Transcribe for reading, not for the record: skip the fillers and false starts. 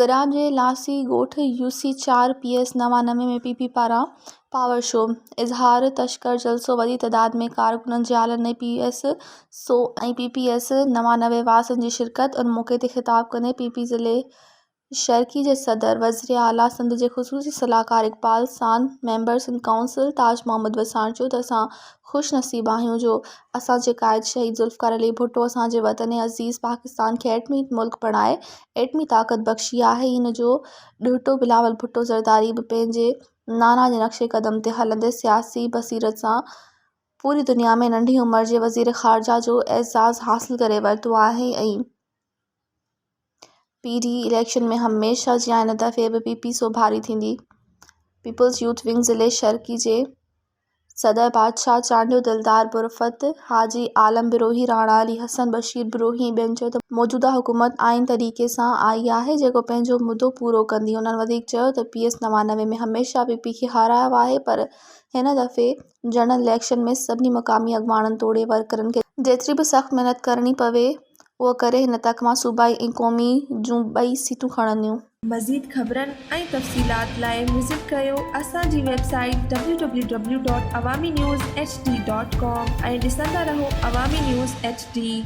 گڏاپ جي لاسي ڳوٺ يو سي چار پي ايس 99 ۾ پي پي پاران پاور شو، اظهار تشڪر جلسو وڏي تعداد ۾ ڪارڪنن جيالن ۽ پي ايس سو ۽ پي پي ايس 99 واسين جي شرڪت ان موقعي تي خطاب ڪندي پي پي ضلعي شرقي جي صدر، وزيراعليٰ سنڌ جي خصوصي صلاحڪار اقبال ساند، ميمبر سنڌ ڪائونسل تاج محمد وساڻ چيو ته اسان خوش نصيب آهيون جو اسان جي قائد شهيد ذوالفقار علي ڀٽو اسان جي وطن عزيز پاڪستان کي ايٽمي ملڪ بڻائي ايٽمي طاقت بخشي آهي ان جو ڏوهٽو بلاول ڀٽو زرداري به پنهنجي نانا جي نقش قدم تي هلندي سياسي بصيرت سان پوري دنيا ۾ ننڍي عمر جي وزير خارجه جو اعزاز حاصل ڪري ورتو آهي ۽ پي ڊي اليڪشن ۾ هميشه جيان هن دفعي به پي پي سوڀاري ٿيندي. پيپلز يوٿ ونگ ضلعي شرقي جي صدر بادشاهه چانڊيو، دلدار برفت، حاجي عالم بروهي، راڻا علي حسن، بشير بروهي ۽ ٻين چيو ته موجوده حڪومت آئين طريقي سان آئي آهي جيڪو پنهنجو مدو پورو ڪندي. هنن وڌيڪ چيو ته پي ايس 99 ۾ هميشه پي پي کي هارايو آهي پر هن دفعي جنرل اليڪشن ۾ سڀني مقامي اڳواڻن توڙي ورڪرن کي جيتري به سخت محنت ڪرڻي پوي اهو ڪري هن تڪ مان صوبائي ۽ قومي جون ٻئي سيٽون کڻنديون. مزيد خبرن ۽ تفصيلات لاء وزٽ ڪريو اسان جي website W W W dot Awami news H D dot com ۽ ڏسندا رهو عوامي نيوز ايڇ ڊي.